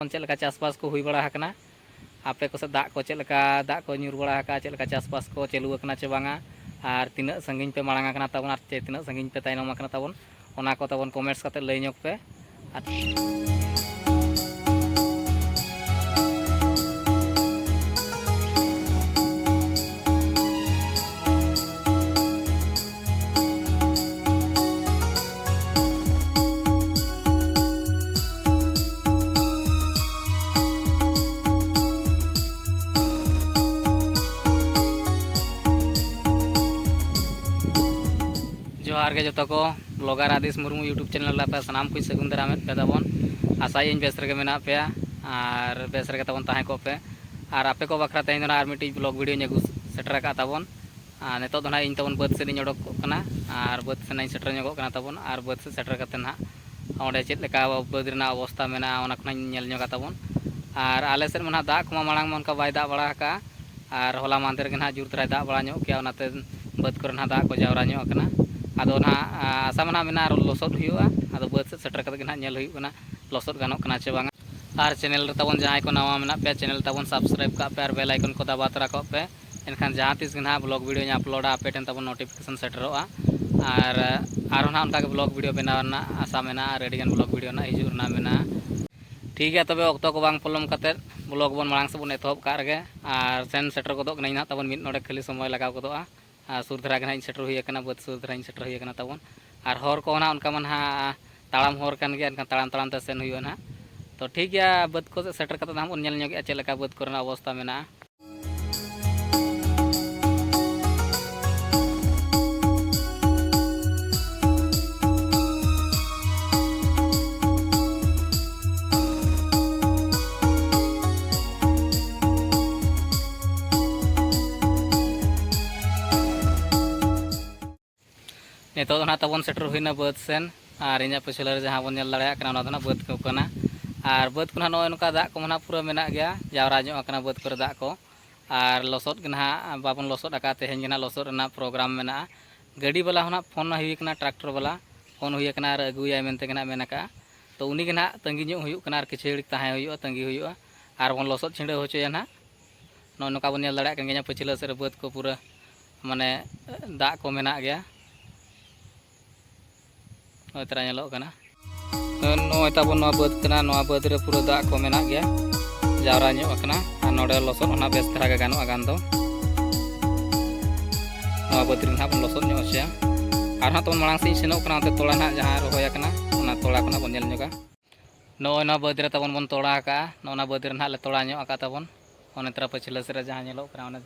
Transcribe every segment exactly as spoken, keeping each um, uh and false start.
ᱪᱮᱫ ᱞᱮᱠᱟ ᱪᱟᱥᱵᱟᱥ ᱠᱚ ᱦᱩᱭ ᱵᱟᱲᱟ ᱟᱠᱟᱱᱟ, ᱟᱯᱮ ᱠᱚ ᱥᱮᱫ ᱫᱟᱜ ᱠᱚ ᱪᱮᱫ ᱞᱮᱠᱟ, ᱫᱟᱜ ᱠᱚ ᱧᱩᱨ ᱵᱟᱲᱟ ᱟᱠᱟᱫᱼᱟ, ᱪᱮᱫ ᱞᱮᱠᱟ ᱪᱟᱥᱵᱟᱥ ᱠᱚ ᱪᱟᱹᱞᱩ ᱟᱠᱟᱱᱟ ᱪᱮ ᱵᱟᱝᱟ, ᱟᱨ ᱛᱤᱱᱟᱹᱜ ᱥᱟᱺᱜᱤᱧ ᱯᱮ ᱢᱟᱲᱟᱝ ᱟᱠᱟᱱᱟ ᱛᱟᱵᱚᱱ, ᱟᱨ ᱪᱮ ᱛᱤᱱᱟᱹᱜ ᱥᱟᱺᱜᱤᱧ ᱯᱮ ᱛᱟᱭᱱᱚᱢ ᱟᱠᱟᱱᱟ ᱛᱟᱵᱚᱱ, ᱚᱱᱟ ᱠᱚ ᱛᱟᱵᱚᱱ comments ᱠᱟᱛᱮ ᱞᱟᱹᱭ ᱧᱚᱜ ᱯᱮ᱾ ᱟᱨ ᱡᱚᱦᱟᱨ ᱜᱮ ᱡᱚᱛᱚ ᱠᱚ, blogger ᱟᱫᱤᱥ ᱢᱩᱨᱢᱩ YouTube channel ᱨᱮ ᱟᱯᱮ ᱥᱟᱱᱟᱢ ᱠᱚᱧ ᱥᱟᱹᱜᱩᱱ ᱫᱟᱨᱟᱢᱮᱫ ᱯᱮ ᱛᱟᱵᱚᱱ᱾ ᱟᱥᱟᱭᱟᱹᱧ ᱵᱮᱥ ᱨᱮᱜᱮ ᱢᱮᱱᱟᱜ ᱯᱮᱭᱟ ᱟᱨ ᱵᱮᱥ ᱨᱮᱜᱮ ᱛᱟᱵᱚᱱ ᱛᱟᱦᱮᱸ ᱠᱚᱜ ᱯᱮ᱾ ᱟᱨ ᱟᱯᱮ ᱠᱚ ᱵᱟᱠᱷᱨᱟ ᱛᱮᱦᱮᱧ ᱫᱚ ᱱᱟᱜ ᱟᱨ ᱢᱤᱫᱴᱤᱡ vlog videoᱧ ᱟᱹᱜᱩ ᱥᱮᱴᱮᱨ ᱟᱠᱟᱫ ᱛᱟᱵᱚᱱ᱾ ᱟᱨ ᱱᱤᱛᱚᱜ ᱫᱚ ᱱᱟᱜ ᱤᱧ ᱛᱟᱵᱚᱱ ᱵᱟᱹᱫᱽ ᱥᱮᱫ ᱤᱧ ᱚᱰᱚᱠᱚᱜ ᱠᱟᱱᱟ ᱟᱨ ᱵᱟᱹᱫᱽ ᱥᱮᱫ ᱤᱧ ᱥᱮᱴᱮᱨ ᱧᱚᱜᱚᱜ ᱠᱟᱱᱟ ᱛᱟᱵᱚᱱ᱾ ᱟᱨ ᱵᱟᱹᱫᱽ ᱥᱮᱫ ᱥᱮᱴᱮᱨ ᱠᱟᱛᱮ ᱱᱟᱜ ᱚᱸᱰᱮ ᱪᱮᱫ ᱞᱮᱠᱟ ᱵᱟᱹᱫᱽ ᱨᱮᱱᱟᱜ ᱚᱵᱚᱥᱛᱟ ᱢᱮᱱᱟᱜᱼᱟ, ᱚᱱᱟ ᱠᱷᱚᱱᱟᱜ ᱤᱧ ᱧᱮᱞ ᱧᱚᱜᱟ ᱛᱟᱵᱚᱱ᱾ ᱟᱨ ᱟᱞᱮ ᱥᱮᱫ ᱢᱟ ᱱᱟᱜ ᱫᱟᱜ ᱠᱚᱢᱟ ᱢᱟᱲᱟᱝ ᱢᱟ ᱚᱱᱠᱟ ᱵᱟᱭ ᱫᱟᱜ ᱵᱟᱲᱟ ᱟᱠᱟᱫᱼᱟ, ᱟᱨ ᱦᱚᱞᱟ ᱢᱟᱦᱫᱮᱨ ᱜᱮ ᱱᱟᱦᱟᱜ ᱡᱳᱨ ᱫᱷᱟᱨᱟᱭ ᱫᱟᱜ ᱵᱟᱲᱟ ᱧᱚᱜ ᱠᱮᱜᱼᱟ, ᱚᱱᱟᱛᱮ ᱵᱟᱹᱫᱽ ᱠᱚᱨᱮ ᱱᱟᱦᱟᱜ ᱫᱟᱜ ᱠᱚ ᱡᱟᱣᱨᱟ ᱧᱚᱜ ᱟᱠᱟᱱᱟ᱾ ᱟᱫᱚ ᱱᱟᱦᱟᱜ, ᱟ, ᱟᱥᱟ ᱢᱟ ᱱᱟᱦᱟᱜ ᱢᱮᱱᱟᱜᱼᱟ, ᱟᱨᱚ ᱞᱚᱥᱚᱫ ᱦᱩᱭᱩᱜᱼᱟ᱾ ᱟᱫᱚ ᱵᱟᱹᱫᱽ ᱥᱮᱫ ᱥᱮᱴᱮᱨ ᱠᱟᱛᱮ ᱜᱮ ᱱᱟᱦᱟᱜ ᱧᱮᱞ ᱦᱩᱭᱩᱜ ᱠᱟᱱᱟ, ᱞᱚᱥᱚᱫ ᱜᱟᱱᱚᱜ ᱠᱟᱱᱟ ᱪᱮ ᱵᱟᱝᱟ᱾ ᱟᱨ channel ᱨᱮ ᱛᱟᱵᱚᱱ ᱡᱟᱦᱟᱸᱭ ᱠᱚ ᱱᱟᱣᱟ ᱢᱮᱱᱟᱜ ᱯᱮᱭᱟ, channel ᱛᱟᱵᱚᱱ subscribe ᱠᱟᱜ ᱯᱮ ᱟᱨ bell icon ᱠᱚ ᱫᱟᱵᱟᱣ ᱛᱚᱨᱟ ᱠᱟᱜ ᱯᱮ᱾ ᱮᱱᱠᱷᱟᱱ ᱡᱟᱦᱟᱸ ᱛᱤᱥ ᱜᱮ ᱱᱟᱦᱟᱜ vlog videoᱧ uploadᱟ, ᱟᱯᱮ ᱴᱷᱮᱱ ᱛᱟᱵᱚᱱ notification ᱥᱮᱴᱮᱨᱚᱜᱼᱟ᱾ ᱟᱨ, ᱟ, ᱟᱨᱦᱚᱸ ᱱᱟᱦᱟᱜ ᱚᱱᱠᱟ ᱜᱮ vlog video ᱵᱮᱱᱟᱣ ᱨᱮᱱᱟᱜ ᱟᱥᱟ ᱢᱮᱱᱟᱜᱼᱟ ᱟᱨ ᱟᱹᱰᱤᱜᱟᱱ vlog video ᱱᱟᱦᱟᱜ ᱦᱤᱡᱩᱜ ᱨᱮᱱᱟᱜ ᱢᱮᱱᱟᱜᱼᱟ᱾ ᱴᱷᱤᱠ ᱜᱮᱭᱟ, ᱛᱚᱵᱮ ᱚᱠᱛᱚ ᱠᱚ ᱵᱟᱝ ᱯᱚᱞᱚᱢ ᱠᱟᱛᱮᱫ vlog ᱵᱚᱱ ᱢᱟᱲᱟᱝ ᱥᱮᱫ ᱵᱚᱱ ᱮᱛᱚᱦᱚᱵ ᱠᱟᱜ ᱨᱮᱜᱮ᱾ ᱟᱨ ᱥᱮᱱ ᱥᱮᱴᱮᱨ ᱜᱚᱫᱚᱜ ᱠᱟᱹᱱᱟᱹᱧ ᱱᱟᱦᱟᱜ, ᱛᱟᱵᱚᱱ ᱢᱤᱫ ᱱᱚᱰᱮ ᱠᱷᱟᱹᱞᱤ ᱥᱚᱢᱚᱭ ᱞᱟᱜᱟᱣ ᱜᱚᱫᱚᱜᱼᱟ᱾ ᱟᱨ ᱥᱩᱨ ᱫᱷᱟᱨᱟ ᱜᱮ ᱱᱟᱦᱟᱜ ᱤᱧ ᱥᱮᱴᱮᱨ ᱦᱩᱭ ᱟᱠᱟᱱᱟ, ᱵᱟᱹᱫᱽ ᱥᱩᱨ ᱫᱷᱟᱨᱟ ᱤᱧ ᱥᱮᱴᱮᱨ ᱦᱩᱭ ᱟᱠᱟᱱᱟ ᱛᱟᱵᱚᱱ᱾ ᱟᱨ ᱦᱚᱨ ᱠᱚᱦᱚᱸ ᱱᱟᱦᱟᱜ ᱚᱱᱠᱟ ᱢᱟ ᱱᱟᱦᱟᱜ ᱛᱟᱲᱟᱢ ᱦᱚᱨ ᱠᱟᱱ ᱜᱮᱭᱟ, ᱮᱱᱠᱷᱟᱱ ᱛᱟᱲᱟᱢ ᱛᱟᱲᱟᱢ ᱛᱮ ᱥᱮᱱ ᱦᱩᱭᱩᱜᱼᱟ ᱱᱟᱦᱟᱜ᱾ ᱛᱚ ᱴᱷᱤᱠ ᱜᱮᱭᱟ, ᱵᱟᱹᱫᱽ ᱠᱚ ᱥᱮᱫ ᱥᱮᱴᱮᱨ ᱠᱟᱛᱮᱫ ᱱᱟᱦᱟᱜ ᱵᱚᱱ ᱧᱮᱞ ᱧᱚᱜᱮᱜᱼᱟ ᱪᱮᱫ ᱞᱮᱠᱟ ᱵᱟᱹᱫᱽ ᱠᱚᱨᱮᱱᱟᱜ ᱚᱵᱚᱥᱛᱟ ᱢᱮᱱᱟᱜᱼᱟ᱾ ᱱᱤᱛᱚᱜ ᱫᱚ ᱱᱟᱦᱟᱜ ᱛᱟᱵᱚᱱ ᱥᱮᱴᱮᱨ ᱦᱩᱭᱱᱟ ᱵᱟᱹᱫᱽ ᱥᱮᱱ, ᱟᱨ ᱤᱧᱟᱹᱜ ᱯᱟᱹᱪᱷᱞᱟᱹ ᱨᱮ ᱡᱟᱦᱟᱸ ᱵᱚᱱ ᱧᱮᱞ ᱫᱟᱲᱮᱭᱟᱜ ᱠᱟᱱᱟ, ᱚᱱᱟ ᱫᱚ ᱱᱟᱦᱟᱜ ᱵᱟᱹᱫᱽ ᱠᱚ ᱠᱟᱱᱟ᱾ ᱟᱨ ᱵᱟᱹᱫᱽ ᱠᱚ ᱱᱟᱦᱟᱜ ᱱᱚᱜᱼᱚᱭ ᱱᱚᱝᱠᱟ ᱫᱟᱜ ᱠᱚ ᱱᱟᱦᱟᱜ ᱯᱩᱨᱟᱹ ᱢᱮᱱᱟᱜ ᱜᱮᱭᱟ, ᱡᱟᱣᱨᱟ ᱧᱚᱜ ᱟᱠᱟᱱᱟ ᱵᱟᱹᱫᱽ ᱠᱚᱨᱮ ᱫᱟᱜ ᱠᱚ᱾ ᱟᱨ ᱞᱚᱥᱚᱫ ᱜᱮ ᱱᱟᱦᱟᱜ ᱵᱟᱵᱚᱱ ᱞᱚᱥᱚᱫ ᱟᱠᱟᱫᱼᱟ, ᱛᱮᱦᱮᱧ ᱜᱮ ᱱᱟᱦᱟᱜ ᱞᱚᱥᱚᱫ ᱨᱮᱱᱟᱜ program ᱢᱮᱱᱟᱜᱼᱟ᱾ ᱜᱟᱹᱰᱤ ᱵᱟᱞᱟ ᱦᱚᱸ ᱱᱟᱦᱟᱜ ᱯᱷᱳᱱ ᱦᱩᱭ ᱟᱠᱟᱱᱟ, tractor ᱵᱟᱞᱟ ᱯᱷᱳᱱ ᱦᱩᱭ ᱟᱠᱟᱱᱟ ᱟᱨ ᱟᱹᱜᱩᱭᱟᱭ ᱢᱮᱱᱛᱮ ᱜᱮ ᱱᱟᱦᱟᱜ ᱢᱮᱱ ᱟᱠᱟᱫᱼᱟ᱾ ᱛᱚ ᱩᱱᱤ ᱜᱮ ᱱᱟᱦᱟᱜ ᱛᱟᱺᱜᱤ ᱧᱚᱜ ᱦᱩᱭᱩᱜ ᱠᱟᱱᱟ ᱟᱨ ᱠᱤᱪᱷᱩ ᱜᱷᱟᱹᱲᱤᱡ ᱛᱟᱦᱮᱸ ᱦᱩᱭᱩᱜᱼᱟ, ᱛᱟᱺᱜᱤ ᱦᱩᱭᱩᱜᱼᱟ᱾ ᱟᱨ ᱵᱚᱱ ᱞᱚᱥᱚᱫ ᱪᱷᱤᱸᱰᱟᱹᱣ ᱦᱚᱪᱚᱭᱟ ᱱᱟᱦᱟᱜ᱾ ᱱᱚᱜᱼᱚ ᱱᱚᱝᱠᱟ ᱵᱚᱱ ᱧᱮᱞ ᱫᱟᱲᱮᱭᱟᱜ ᱠᱟᱱ ᱜᱮᱭᱟ, ᱯᱟᱹᱪᱷᱞᱟᱹ ᱥᱮᱫ ᱨᱮ ᱵᱟᱹᱫᱽ ᱠᱚ ᱯᱩᱨᱟᱹ ᱢᱟᱱᱮ ᱫᱟᱜ ᱠᱚ ᱢᱮᱱᱟᱜ ᱜᱮᱭᱟ᱾ ᱱᱚᱜᱼᱚᱭ ᱛᱟᱨᱟ ᱧᱮᱞᱚᱜ ᱠᱟᱱᱟ᱾ ᱱᱚᱜᱼᱚᱭ ᱛᱟᱵᱚᱱ ᱱᱚᱣᱟ ᱵᱟᱹᱫᱽ ᱠᱟᱱᱟ, ᱱᱚᱣᱟ ᱵᱟᱹᱫᱽ ᱨᱮ ᱯᱩᱨᱟᱹ ᱫᱟᱜ ᱠᱚ ᱢᱮᱱᱟᱜ ᱜᱮᱭᱟ, ᱡᱟᱣᱨᱟ ᱧᱚᱜ ᱟᱠᱟᱱᱟ᱾ ᱟᱨ ᱱᱚᱰᱮ ᱞᱚᱥᱚᱫ ᱚᱱᱟ ᱵᱮᱥ ᱫᱷᱟᱨᱟ ᱜᱮ ᱜᱟᱱᱚᱜᱼᱟ ᱜᱟᱱ ᱫᱚ᱾ ᱱᱚᱣᱟ ᱵᱟᱹᱫᱽ ᱨᱮ ᱱᱟᱦᱟᱜ ᱵᱚᱱ ᱞᱚᱥᱚᱫ ᱧᱚᱜ ᱦᱚᱪᱚᱭᱟ᱾ ᱟᱨ ᱱᱟᱦᱟᱜ ᱛᱟᱵᱚᱱ ᱢᱟᱲᱟᱝ ᱥᱮᱫ ᱤᱧ ᱥᱮᱱᱚᱜ ᱠᱟᱱᱟ, ᱚᱱᱛᱮ ᱛᱚᱞᱟ ᱱᱟᱦᱟᱜ ᱡᱟᱦᱟᱸ ᱨᱚᱦᱚᱭ ᱟᱠᱟᱱᱟ, ᱚᱱᱟ ᱛᱚᱞᱟ ᱠᱚ ᱱᱟᱦᱟᱜ ᱵᱚᱱ ᱧᱮᱞ ᱧᱚᱜᱟ᱾ ᱱᱚᱜᱼᱚᱭ ᱱᱚᱣᱟ ᱵᱟᱹᱫᱽ ᱨᱮ ᱛᱟᱵᱚᱱ ᱵᱚᱱ ᱛᱚᱲᱟ ᱟᱠᱟᱜᱼᱟ, ᱱᱚᱜᱼᱚ ᱱᱚᱣᱟ ᱵᱟᱹᱫᱽ ᱨᱮ ᱱᱟᱦᱟᱜ ᱞᱮ ᱛᱚᱲᱟ ᱧᱚᱜ ᱟᱠᱟᱫ ᱛᱟᱵᱚᱱ᱾ ᱚᱱᱮ ᱛᱟᱨᱟ ᱯᱟᱹᱪᱷᱞᱟᱹ ᱥᱮᱫ ᱨᱮ ᱡᱟᱦᱟᱸ ᱧᱮᱞᱚᱜ ᱠᱟᱱᱟ, ᱚᱱᱮ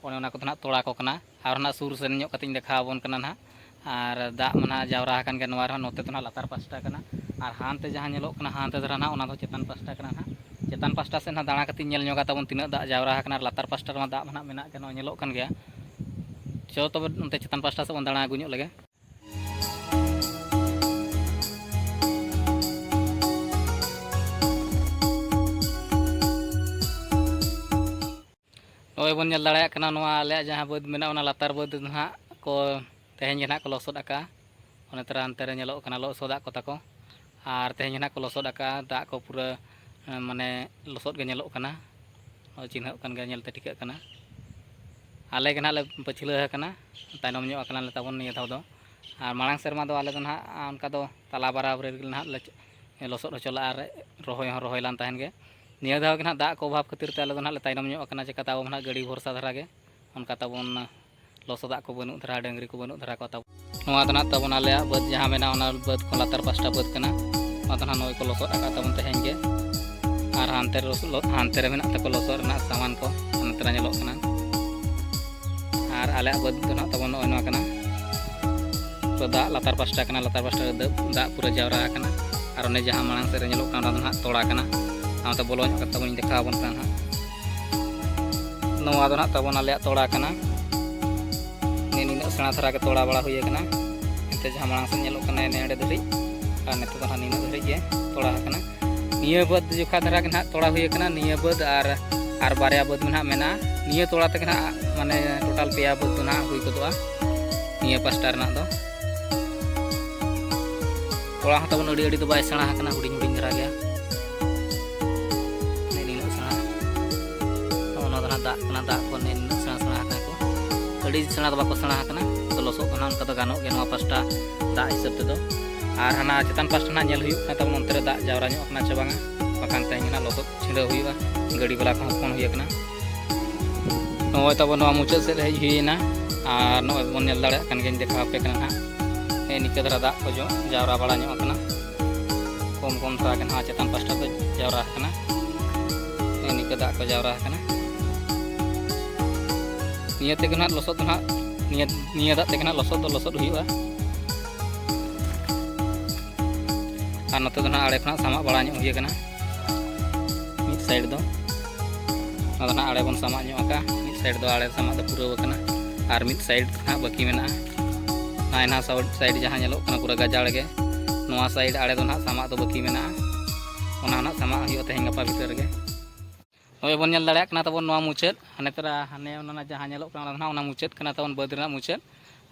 ᱚᱱᱮ ᱚᱱᱟ ᱠᱚᱫᱚ ᱱᱟᱦᱟᱜ ᱛᱚᱲᱟ ᱠᱚ ᱠᱟᱱᱟ᱾ ᱟᱨ ᱱᱟᱦᱟᱜ ᱥᱩᱨ ᱥᱮᱱ ᱧᱚᱜ ᱠᱟᱛᱮᱧ ᱫᱮᱠᱷᱟᱣ ᱟᱵᱚᱱ ᱠᱟᱱᱟ ᱱᱟᱦᱟᱜ᱾ ᱟᱨ ᱫᱟᱜ ᱢᱟ ᱱᱟᱦᱟᱜ ᱡᱟᱣᱨᱟ ᱟᱠᱟᱱ ᱜᱮᱭᱟ ᱱᱚᱣᱟ ᱨᱮᱦᱚᱸ, ᱱᱚᱛᱮ ᱫᱚ ᱱᱟᱦᱟᱜ ᱞᱟᱛᱟᱨ ᱯᱟᱥᱴᱟ ᱠᱟᱱᱟ᱾ ᱟᱨ ᱦᱟᱱᱛᱮ ᱡᱟᱦᱟᱸ ᱧᱮᱞᱚᱜ ᱠᱟᱱᱟ, ᱦᱟᱱᱛᱮ ᱫᱷᱟᱨᱟ ᱱᱟᱦᱟᱜ, ᱚᱱᱟ ᱫᱚ ᱪᱮᱛᱟᱱ ᱯᱟᱥᱴᱟ ᱠᱟᱱᱟ ᱱᱟᱦᱟᱜ᱾ ᱪᱮᱛᱟᱱ ᱯᱟᱥᱴᱟ ᱥᱮᱫ ᱱᱟᱦᱟᱜ ᱫᱟᱬᱟ ᱠᱟᱛᱮᱧ ᱧᱮᱞ ᱧᱚᱜᱟ ᱛᱟᱵᱚᱱ ᱛᱤᱱᱟᱹᱜ ᱫᱟᱜ ᱡᱟᱣᱨᱟ ᱟᱠᱟᱱᱟ᱾ ᱟᱨ ᱞᱟᱛᱟᱨ ᱯᱟᱥᱴᱟ ᱨᱮᱢᱟ ᱫᱟᱜ ᱢᱟ ᱱᱟᱦᱟᱜ ᱢᱮᱱᱟᱜ ᱜᱮ, ᱱᱚᱜᱼᱚᱭ ᱧᱮᱞᱚᱜ ᱠᱟᱱ ᱜᱮᱭᱟ᱾ ᱪᱚ ᱛᱚᱵᱮ ᱚᱱᱛᱮ ᱪᱮᱛᱟᱱ ᱯᱟᱥᱴᱟ ᱥᱮᱫ ᱵᱚᱱ ᱫᱟᱬᱟ ᱟᱹᱜᱩ ᱧᱚᱜ ᱞᱮᱜᱮ᱾ ᱱᱚᱜᱼᱚᱭ ᱵᱚᱱ ᱧᱮᱞ ᱫᱟᱲᱮᱭᱟᱜ ᱠᱟᱱᱟ, ᱱᱚᱣᱟ ᱟᱞᱮᱭᱟᱜ ᱡᱟᱦᱟᱸ ᱵᱟᱹᱫᱽ ᱢᱮᱱᱟᱜᱼᱟ, ᱚᱱᱟ ᱞᱟᱛᱟᱨ ᱵᱟᱹᱫᱽ ᱨᱮ ᱱᱟᱦᱟᱜ ᱠᱚ ᱛᱮᱦᱮᱧ ᱜᱮ ᱱᱟᱦᱟᱜ ᱠᱚ ᱞᱚᱥᱚᱫ ᱟᱠᱟᱫᱼᱟ᱾ ᱚᱱᱮ ᱛᱟᱨᱟ ᱦᱟᱱᱛᱮ ᱨᱮ ᱧᱮᱞᱚᱜ ᱠᱟᱱᱟ ᱞᱚᱥᱚᱫᱟᱜ ᱠᱚ ᱛᱟᱠᱚ᱾ ᱟᱨ ᱛᱮᱦᱮᱧ ᱜᱮ ᱱᱟᱦᱟᱜ ᱠᱚ ᱞᱚᱥᱚᱫ ᱟᱠᱟᱫᱼᱟ, ᱫᱟᱜ ᱠᱚ ᱯᱩᱨᱟᱹ, ᱮᱸ, ᱢᱟᱱᱮ ᱞᱚᱥᱚᱫ ᱜᱮ ᱧᱮᱞᱚᱜ ᱠᱟᱱᱟ᱾ ᱱᱚᱜᱼᱚᱭ ᱪᱤᱱᱦᱟᱹᱜ ᱠᱟᱱ ᱜᱮᱭᱟ, ᱧᱮᱞᱛᱮ ᱴᱷᱤᱠᱟᱹᱜ ᱠᱟᱱᱟ᱾ ᱟᱞᱮ ᱜᱮ ᱱᱟᱦᱟᱜ ᱞᱮ ᱯᱟᱹᱪᱷᱞᱟᱹ ᱟᱠᱟᱱᱟ, ᱛᱟᱭᱱᱚᱢ ᱧᱚᱜ ᱟᱠᱟᱱᱟ ᱞᱮ ᱛᱟᱵᱚᱱ ᱱᱤᱭᱟᱹ ᱫᱷᱟᱣ ᱫᱚ᱾ ᱟᱨ ᱢᱟᱲᱟᱝ ᱥᱮᱨᱢᱟ ᱫᱚ ᱟᱞᱮ ᱫᱚ ᱱᱟᱦᱟᱜ ᱚᱱᱠᱟ ᱫᱚ ᱛᱟᱞᱟ ᱵᱟᱨᱟᱵᱟᱹᱨᱤ ᱨᱮᱜᱮ ᱱᱟᱦᱟᱜ ᱞᱮ ᱞᱚᱥᱚᱫ ᱦᱚᱪᱚ ᱞᱮᱫᱼᱟ ᱟᱨ ᱨᱚᱦᱚᱭ ᱦᱚᱸ ᱨᱚᱦᱚᱭ ᱞᱮᱱ ᱛᱟᱦᱮᱱ ᱜᱮ᱾ ᱱᱤᱭᱟᱹ ᱫᱷᱟᱣ ᱜᱮ ᱱᱟᱦᱟᱜ ᱫᱟᱜ ᱠᱚ ᱚᱵᱷᱟᱵᱽ ᱠᱷᱟᱹᱛᱤᱨ ᱛᱮ ᱟᱞᱮ ᱫᱚ ᱱᱟᱦᱟᱜ ᱞᱮ ᱛᱟᱭᱱᱚᱢ ᱧᱚᱜ ᱟᱠᱟᱱᱟ᱾ ᱪᱤᱠᱟᱹᱛᱮ ᱟᱵᱚ ᱢᱟ ᱱᱟᱦᱟᱜ ᱜᱟᱹᱰᱤ ᱵᱷᱚᱨᱥᱟ ᱫᱷᱟᱨᱟ ᱜᱮ, ᱚᱱᱠᱟ ᱛᱟᱵᱚᱱ ᱞᱚᱥᱚᱫᱟᱜ ᱠᱚ ᱵᱟᱹᱱᱩᱜ ᱫᱷᱟᱨᱟ, ᱰᱟᱹᱝᱨᱤ ᱠᱚ ᱵᱟᱹᱱᱩᱜ ᱫᱷᱟᱨᱟ ᱠᱚ ᱛᱟᱵᱚᱱ᱾ ᱱᱚᱣᱟ ᱫᱚ ᱱᱟᱦᱟᱜ ᱛᱟᱵᱚᱱ ᱟᱞᱮᱭᱟᱜ ᱵᱟᱹᱫᱽ ᱡᱟᱦᱟᱸ ᱢᱮᱱᱟᱜᱼᱟ, ᱚᱱᱟ ᱵᱟᱹᱫᱽ ᱠᱷᱚᱱ ᱞᱟᱛᱟᱨ ᱯᱟᱥᱴᱟ ᱵᱟᱹᱫᱽ ᱠᱟᱱᱟ᱾ ᱱᱚᱣᱟ ᱫᱚ ᱱᱟᱦᱟᱜ ᱱᱚᱜᱼᱚᱭ ᱠᱚ ᱞᱚᱥᱚᱫ ᱟᱠᱟᱫ ᱛᱟᱵᱚᱱ ᱛᱮᱦᱮᱧ ᱜᱮ᱾ ᱟᱨ ᱦᱟᱱᱛᱮ ᱨᱮ ᱞᱚᱥᱚᱫ, ᱦᱟᱱᱛᱮ ᱨᱮ ᱢᱮᱱᱟᱜ ᱛᱟᱠᱚ ᱞᱚᱥᱚᱫ ᱨᱮᱱᱟᱜ ᱥᱟᱢᱟᱱ ᱠᱚ, ᱚᱱᱟ ᱛᱟᱨᱟ ᱧᱮᱞᱚᱜ ᱠᱟᱱᱟ᱾ ᱟᱨ ᱟᱞᱮᱭᱟᱜ ᱵᱟᱹᱫᱽ ᱫᱚ ᱱᱟᱦᱟᱜ ᱛᱟᱵᱚᱱ ᱱᱚᱜᱼᱚᱭ ᱱᱚᱣᱟ ᱠᱟᱱᱟ᱾ ᱛᱚ ᱫᱟᱜ ᱞᱟᱛᱟᱨ ᱯᱟᱥᱴᱟ ᱠᱟᱱᱟ, ᱞᱟᱛᱟᱨ ᱯᱟᱥᱴᱟ ᱨᱮ ᱫᱟᱜ, ᱫᱟᱜ ᱯᱩᱨᱟᱹ ᱡᱟᱣᱨᱟ ᱟᱠᱟᱱᱟ᱾ ᱟᱨ ᱚᱱᱮ ᱡᱟᱦᱟᱸ ᱢᱟᱲᱟᱝ ᱥᱮᱫ ᱨᱮ ᱧᱮᱞᱚᱜ ᱠᱟᱱᱟ, ᱚᱱᱟ ᱫᱚ ᱱᱟᱦᱟᱜ ᱛᱚᱲᱟ ᱠᱟᱱᱟ᱾ ᱚᱱᱟᱛᱮ ᱵᱚᱞᱚ ᱧᱚᱜ ᱠᱟᱛᱮ ᱵᱚᱱ ᱫᱮᱠᱷᱟᱣ ᱟᱵᱚᱱ ᱠᱟᱱᱟ ᱱᱟᱦᱟᱜ᱾ ᱱᱚᱣᱟ ᱫᱚ ᱱᱟᱦᱟᱜ ᱛᱟᱵᱚᱱ ᱟᱞᱮᱭᱟᱜ ᱛᱚᱲᱟ ᱠᱟᱱᱟ᱾ ᱱᱤ-, ᱱᱤᱱᱟᱹᱜ ᱥᱮᱬᱟ ᱫᱷᱟᱨᱟ ᱜᱮ ᱛᱚᱲᱟ ᱵᱟᱲᱟ ᱦᱩᱭ ᱟᱠᱟᱱᱟ᱾ ᱮᱱᱛᱮ ᱡᱟᱦᱟᱸ ᱢᱟᱲᱟᱝ ᱥᱮᱫ ᱧᱮᱞᱚᱜ ᱠᱟᱱᱟ, ᱱᱮ ᱱᱚᱸᱰᱮ ᱫᱷᱟᱹᱨᱤᱡ, ᱟᱨ ᱱᱤᱛᱚᱜ ᱫᱚ ᱱᱟᱦᱟᱜ ᱱᱤᱱᱟᱹᱜ ᱫᱷᱟᱹᱨᱤᱡ ᱜᱮ ᱛᱚᱲᱟ ᱟᱠᱟᱱᱟ᱾ ᱱᱤᱭᱟᱹ ᱵᱟᱹᱫᱽ ᱡᱚᱠᱷᱟ ᱫᱷᱟᱨᱟ ᱜᱮ ᱱᱟᱦᱟᱜ ᱛᱚᱲᱟ ᱦᱩᱭ ᱟᱠᱟᱱᱟ, ᱱᱤᱭᱟᱹ ᱵᱟᱹᱫᱽ ᱟᱨ, ᱟᱨ ᱵᱟᱨᱭᱟ ᱵᱟᱹᱫᱽ ᱢᱮᱱᱟᱜ ᱢᱮᱱᱟᱜᱼᱟ᱾ ᱱᱤᱭᱟᱹ ᱛᱚᱲᱟ ᱛᱮᱜᱮ ᱱᱟᱦᱟᱜ, ᱢᱟᱱᱮ, ᱴᱳᱴᱟᱞ ᱯᱮᱭᱟ ᱵᱟᱹᱫᱽ ᱫᱚ ᱱᱟᱦᱟᱜ ᱦᱩᱭ ᱜᱚᱫᱚᱜᱼᱟ ᱱᱤᱭᱟᱹ ᱯᱟᱥᱴᱟ ᱨᱮᱱᱟᱜ ᱫᱚ᱾ ᱛᱚ ᱛᱚᱞᱟ ᱦᱚᱸ ᱛᱟᱵᱚᱱ ᱟᱹᱰᱤ ᱟᱹᱰᱤ ᱫᱚ ᱵᱟᱭ ᱥᱮᱬᱟ ᱟᱠᱟᱱᱟ, ᱦᱩᱰᱤᱧ ᱦᱩᱰᱤᱧ ᱫᱷᱟᱨᱟ ᱜᱮᱭᱟ᱾ ᱱᱮᱜᱼᱮ ᱱᱤᱱᱟᱹᱜ ᱥᱮᱬᱟ᱾ ᱱᱚᱜᱼᱚ ᱱᱚᱣᱟ ᱫᱚ ᱱᱟᱦᱟᱜ ᱫᱟᱜ ᱠᱟᱱᱟ, ᱫᱟᱜ ᱠᱚ ᱱᱮᱜᱼᱮ ᱱᱤᱱᱟᱹᱜ ᱥᱮᱬᱟ ᱥᱮᱬᱟ ᱟᱠᱟᱱᱟ ᱠᱚ᱾ ᱟᱹᱰᱤ ᱥᱮᱬᱟ ᱫᱚ ᱵᱟᱠᱚ ᱥᱮᱬᱟ ᱟᱠᱟᱱᱟ᱾ ᱛᱚ, ᱞᱚᱥᱚᱫ ᱫᱚ ᱱᱟᱦᱟᱜ ᱚᱱᱠᱟ ᱫᱚ ᱜᱟᱱᱚᱜ ᱜᱮᱭᱟ ᱱᱚᱣᱟ ᱯᱟᱥᱴᱟ ᱫᱟᱜ ᱦᱤᱥᱟᱹᱵ ᱛᱮᱫᱚ᱾ ᱟᱨ ᱦᱟᱱᱟ ᱪᱮᱛᱟᱱ ᱯᱟᱥᱴᱟ ᱱᱟᱦᱟᱜ ᱧᱮᱞ ᱦᱩᱭᱩᱜ ᱠᱟᱱᱟ ᱛᱟᱵᱚᱱ, ᱚᱱᱛᱮ ᱨᱮ ᱫᱟᱜ ᱡᱟᱣᱨᱟ ᱧᱚᱜ ᱟᱠᱟᱱᱟ ᱪᱮ ᱵᱟᱝᱟ, ᱵᱟᱠᱷᱟᱱ ᱛᱮᱦᱮᱧ ᱱᱟᱦᱟᱜ ᱞᱚᱥᱚᱫ ᱪᱷᱤᱸᱰᱟᱹᱣ ᱦᱩᱭᱩᱜᱼᱟ᱾ ᱜᱟᱹᱰᱤ ᱵᱟᱞᱟ ᱠᱚᱦᱚᱸ ᱯᱷᱳᱱ ᱦᱩᱭ ᱟᱠᱟᱱᱟ᱾ ᱱᱚᱜᱼᱚᱭ ᱛᱟᱵᱚᱱ ᱱᱚᱣᱟ ᱢᱩᱪᱟᱹᱫ ᱥᱮᱫ ᱦᱮᱡ ᱦᱩᱭᱮᱱᱟ᱾ ᱟᱨ ᱱᱚᱜᱼᱚᱭ ᱵᱚᱱ ᱧᱮᱞ ᱫᱟᱲᱮᱭᱟᱜ ᱠᱟᱱ ᱜᱮᱭᱟᱧ, ᱫᱮᱠᱷᱟᱣ ᱟᱯᱮ ᱠᱟᱱᱟ ᱱᱟᱦᱟᱜ᱾ ᱱᱮᱜᱼᱮ ᱱᱤᱝᱠᱟᱹ ᱫᱷᱟᱨᱟ ᱫᱟᱜ ᱠᱚ ᱡᱚ-, ᱡᱟᱣᱨᱟ ᱵᱟᱲᱟ ᱧᱚᱜ ᱟᱠᱟᱱᱟ᱾ ᱠᱚᱢ ᱠᱚᱢ ᱫᱷᱟᱨᱟ ᱜᱮ ᱱᱟᱦᱟᱜ ᱪᱮᱛᱟᱱ ᱯᱟᱥᱴᱟ ᱫᱚ ᱡᱟᱣᱨᱟ ᱟᱠᱟᱱᱟ᱾ ᱱᱮᱜᱼᱮ ᱱᱤᱝᱠᱟᱹ ᱫᱟᱜ ᱠᱚ ᱡᱟᱣᱨᱟ ᱟᱠᱟᱱᱟ᱾ ᱱᱤᱭᱟᱹ ᱛᱮᱜᱮ ᱱᱟᱦᱟᱜ ᱞᱚᱥᱚᱫ ᱫᱚ ᱱᱟᱦᱟᱜ, ᱱᱤᱭᱟᱹ, ᱱᱤᱭᱟᱹ ᱫᱟᱜ ᱛᱮᱜᱮ ᱱᱟᱦᱟᱜ ᱞᱚᱥᱚᱫ ᱫᱚ ᱞᱚᱥᱚᱫ ᱦᱩᱭᱩᱜᱼᱟ᱾ ᱟᱨ ᱱᱚᱛᱮ ᱫᱚ ᱱᱟᱦᱟᱜ ᱟᱲᱮ ᱠᱷᱚᱱᱟᱜ ᱥᱟᱢᱟᱜ ᱵᱟᱲᱟ ᱧᱚᱜ ᱦᱩᱭ ᱟᱠᱟᱱᱟ᱾ ᱢᱤᱫ ᱥᱟᱭᱤᱰ ᱫᱚ, ᱱᱚᱣᱟ ᱫᱚ ᱱᱟᱦᱟᱜ ᱟᱲᱮ ᱵᱚᱱ ᱥᱟᱢᱟᱜ ᱧᱚᱜ ᱟᱠᱟᱫᱼᱟ᱾ ᱢᱤᱫ ᱥᱟᱭᱤᱰ ᱫᱚ ᱟᱲᱮ ᱥᱟᱢᱟᱜ ᱫᱚ ᱯᱩᱨᱟᱹᱣ ᱟᱠᱟᱱᱟ, ᱟᱨ ᱢᱤᱫ ᱥᱟᱭᱤᱰ ᱱᱟᱦᱟᱜ ᱵᱟᱹᱠᱤ ᱢᱮᱱᱟᱜᱼᱟ᱾ ᱱᱚᱜᱼᱚᱭ ᱱᱟᱦᱟᱜ ᱥᱟᱣᱩᱛ ᱥᱟᱭᱤᱰ ᱡᱟᱦᱟᱸ ᱧᱮᱞᱚᱜ ᱠᱟᱱᱟ ᱯᱩᱨᱟᱹ ᱜᱟᱡᱟᱲ ᱜᱮ, ᱱᱚᱣᱟ ᱥᱟᱭᱤᱰ ᱟᱲᱮ ᱫᱚ ᱱᱟᱦᱟᱜ ᱥᱟᱢᱟᱜ ᱫᱚ ᱵᱟᱹᱠᱤ ᱢᱮᱱᱟᱜᱼᱟ᱾ ᱚᱱᱟ ᱱᱟᱦᱟᱜ ᱥᱟᱢᱟᱜ ᱦᱩᱭᱩᱜᱼᱟ ᱛᱮᱦᱮᱧ ᱜᱟᱯᱟ ᱵᱷᱤᱛᱟᱹᱨ ᱨᱮᱜᱮ᱾ ᱱᱚᱜᱼᱚᱭ ᱵᱚᱱ ᱧᱮᱞ ᱫᱟᱲᱮᱭᱟᱜ ᱠᱟᱱᱟ ᱛᱟᱵᱚᱱ ᱱᱚᱣᱟ ᱢᱩᱪᱟᱹᱫ, ᱦᱟᱱᱮ ᱛᱚᱨᱟ ᱦᱟᱱᱮ ᱚᱱᱟ ᱡᱟᱦᱟᱸ ᱧᱮᱞᱚᱜ ᱠᱟᱱᱟ ᱚᱱᱟ ᱫᱚ ᱱᱟᱦᱟᱜ ᱚᱱᱟ ᱢᱩᱪᱟᱹᱫ ᱠᱟᱱᱟ ᱛᱟᱵᱚᱱ, ᱵᱟᱹᱫᱽ ᱨᱮᱱᱟᱜ ᱢᱩᱪᱟᱹᱫ᱾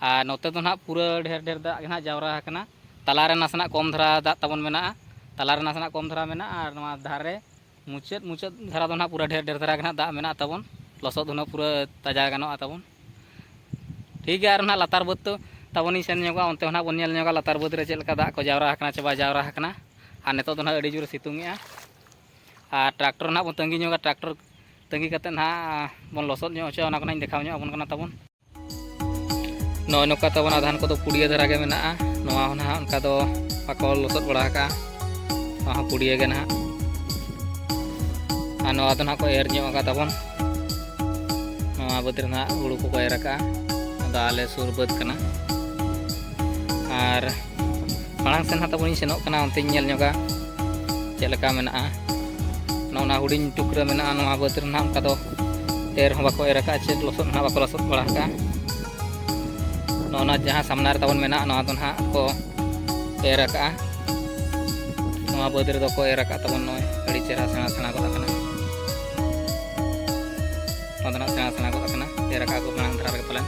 ᱟᱨ ᱱᱚᱛᱮ ᱫᱚ ᱱᱟᱦᱟᱜ ᱯᱩᱨᱟᱹ ᱰᱷᱮᱨ ᱰᱷᱮᱨ ᱫᱟᱜ ᱜᱮ ᱱᱟᱦᱟᱜ ᱡᱟᱣᱨᱟ ᱟᱠᱟᱱᱟ᱾ ᱛᱟᱞᱟᱨᱮ ᱱᱟᱥᱮᱱᱟᱜ ᱠᱚᱢ ᱫᱷᱟᱨᱟ ᱫᱟᱜ ᱛᱟᱵᱚᱱ ᱢᱮᱱᱟᱜᱼᱟ, ᱛᱟᱞᱟᱨᱮ ᱱᱟᱥᱮᱱᱟᱜ ᱠᱚᱢ ᱫᱷᱟᱨᱟ ᱢᱮᱱᱟᱜᱼᱟ, ᱟᱨ ᱱᱚᱣᱟ ᱫᱷᱟᱨᱮ ᱢᱩᱪᱟᱹᱫ, ᱢᱩᱪᱟᱹᱫ ᱫᱷᱟᱨᱟ ᱫᱚ ᱱᱟᱦᱟᱜ ᱯᱩᱨᱟᱹ ᱰᱷᱮᱨ ᱰᱷᱮᱨ ᱫᱷᱟᱨᱟ ᱜᱮ ᱱᱟᱦᱟᱜ ᱫᱟᱜ ᱢᱮᱱᱟᱜ ᱛᱟᱵᱚᱱ, ᱞᱚᱥᱚᱫ ᱦᱩᱱᱟᱹᱜ ᱯᱩᱨᱟᱹ ᱛᱟᱡᱟ ᱜᱟᱱᱚᱜᱼᱟ ᱛᱟᱵᱚᱱ᱾ ᱴᱷᱤᱠ ᱜᱮᱭᱟ, ᱟᱨ ᱱᱟᱦᱟᱜ ᱞᱟᱛᱟᱨ ᱵᱟᱹᱫᱽ ᱛᱚ ᱛᱟᱵᱚᱱᱤᱧ ᱥᱮᱱ ᱧᱚᱜᱚᱜᱼᱟ, ᱚᱱᱛᱮ ᱦᱚᱸ ᱱᱟᱦᱟᱜ ᱵᱚᱱ ᱧᱮᱞ ᱧᱚᱜᱟ ᱞᱟᱛᱟᱨ ᱵᱟᱹᱫᱽ ᱨᱮ ᱪᱮᱫ ᱞᱮᱠᱟ ᱫᱟᱜ ᱠᱚ ᱡᱟᱣᱨᱟ ᱟᱠᱟᱱᱟ ᱪᱮ ᱵᱟᱭ ᱡᱟᱣᱨᱟ ᱟᱠᱟᱱᱟ᱾ ᱟᱨ ᱱᱤᱛᱚᱜ ᱫᱚ ᱱᱟᱦᱟᱜ ᱟᱹᱰᱤ ᱡᱳᱨᱮ ᱥᱤᱛᱩᱝ ᱮᱜᱼᱟ, ᱟᱨ ᱴᱨᱟᱠᱴᱚᱨ ᱱᱟᱦᱟᱜ ᱵᱚᱱ ᱛᱟᱺᱜᱤ ᱧᱚᱜᱟ, ᱴᱨᱟᱠᱴᱚᱨ ᱛᱟᱺᱜᱤ ᱠᱟᱛᱮᱫ ᱱᱟᱦᱟᱜ ᱵᱚᱱ ᱞᱚᱥᱚᱫ ᱧᱚᱜ ᱦᱚᱪᱚᱭᱟ, ᱚᱱᱟ ᱠᱚ ᱱᱟᱦᱟᱜ ᱤᱧ ᱫᱮᱠᱷᱟᱣ ᱧᱚᱜ ᱟᱵᱚᱱ ᱠᱟᱱᱟ ᱛᱟᱵᱚᱱ᱾ ᱱᱚᱜᱼᱚᱭ ᱱᱚᱝᱠᱟ ᱛᱟᱵᱚᱱ ᱟᱫᱷᱟᱱ ᱠᱚᱫᱚ ᱯᱩᱲᱤᱭᱟᱹ ᱫᱷᱟᱨᱟ ᱜᱮ ᱢᱮᱱᱟᱜᱼᱟ᱾ ᱱᱚᱣᱟ ᱦᱚᱸ ᱱᱟᱦᱟᱜ ᱚᱱᱠᱟ ᱫᱚ ᱵᱟᱠᱚ ᱞᱚᱥᱚᱫ ᱵᱟᱲᱟ ᱟᱠᱟᱜᱼᱟ᱾ ᱱᱚᱣᱟ ᱦᱚᱸ ᱯᱩᱲᱤᱭᱟᱹ ᱜᱮ ᱱᱟᱦᱟᱜ᱾ ᱟᱨ ᱱᱚᱣᱟ ᱫᱚ ᱱᱟᱦᱟᱜ ᱠᱚ ᱮᱨ ᱧᱚᱜ ᱟᱠᱟᱫ ᱛᱟᱵᱚᱱ᱾ ᱱᱚᱣᱟ ᱵᱟᱹᱫᱽ ᱨᱮ ᱱᱟᱦᱟᱜ ᱦᱩᱲᱩ ᱠᱚᱠᱚ ᱮᱨ ᱟᱠᱟᱜᱼᱟ᱾ ᱱᱚᱣᱟ ᱫᱚ ᱟᱞᱮ ᱥᱩᱨ ᱵᱟᱹᱫᱽ ᱠᱟᱱᱟ᱾ ᱟᱨ ᱢᱟᱲᱟᱝ ᱥᱮᱱ ᱱᱟᱦᱟᱜ ᱛᱟᱵᱚᱱᱤᱧ ᱥᱮᱱᱚᱜ ᱠᱟᱱᱟ, ᱚᱱᱛᱮᱧ ᱧᱮᱞ ᱧᱚᱜᱟ ᱪᱮᱫ ᱞᱮᱠᱟ ᱢᱮᱱᱟᱜᱼᱟ᱾ ᱱᱚᱜᱼᱚ ᱱᱟ ᱦᱩᱰᱤᱧ ᱴᱩᱠᱨᱟᱹ ᱢᱮᱱᱟᱜᱼᱟ, ᱱᱚᱣᱟ ᱵᱟᱹᱫᱽ ᱨᱮ ᱱᱟᱦᱟᱜ ᱚᱱᱠᱟ ᱫᱚ ᱮᱨ ᱦᱚᱸ ᱵᱟᱠᱚ ᱮᱨ ᱟᱠᱟᱫᱼᱟ, ᱪᱮᱫ ᱞᱚᱥᱚᱫ ᱦᱚᱸ ᱱᱟᱦᱟᱜ ᱵᱟᱠᱚ ᱞᱚᱥᱚᱫ ᱵᱟᱲᱟ ᱟᱠᱟᱫᱼᱟ᱾ ᱱᱚᱜᱼᱚ ᱱᱟ ᱡᱟᱦᱟᱸ ᱥᱟᱢᱱᱟ ᱨᱮ ᱛᱟᱵᱚᱱ ᱢᱮᱱᱟᱜᱼᱟ, ᱱᱚᱣᱟ ᱫᱚ ᱱᱟᱦᱟᱜ ᱠᱚ ᱮᱨ ᱟᱠᱟᱫᱼᱟ᱾ ᱱᱚᱣᱟ ᱵᱟᱹᱫᱽ ᱨᱮᱫᱚ ᱠᱚ ᱮᱨ ᱟᱠᱟᱫ ᱛᱟᱵᱚᱱ, ᱱᱚᱜᱼᱚᱭ ᱟᱹᱰᱤ ᱪᱮᱦᱨᱟ ᱥᱮᱬᱟ ᱥᱮᱬᱟ ᱜᱚᱫ ᱟᱠᱟᱱᱟ᱾ ᱱᱚᱣᱟ ᱫᱚ ᱱᱟᱦᱟᱜ ᱥᱮᱬᱟ ᱥᱮᱬᱟ ᱜᱚᱫ ᱟᱠᱟᱱᱟ, ᱮᱨ ᱟᱠᱟᱫ ᱠᱚ ᱢᱟᱲᱟᱝ ᱫᱷᱟᱨᱟ ᱨᱮᱜᱮ ᱯᱟᱞᱮᱱ᱾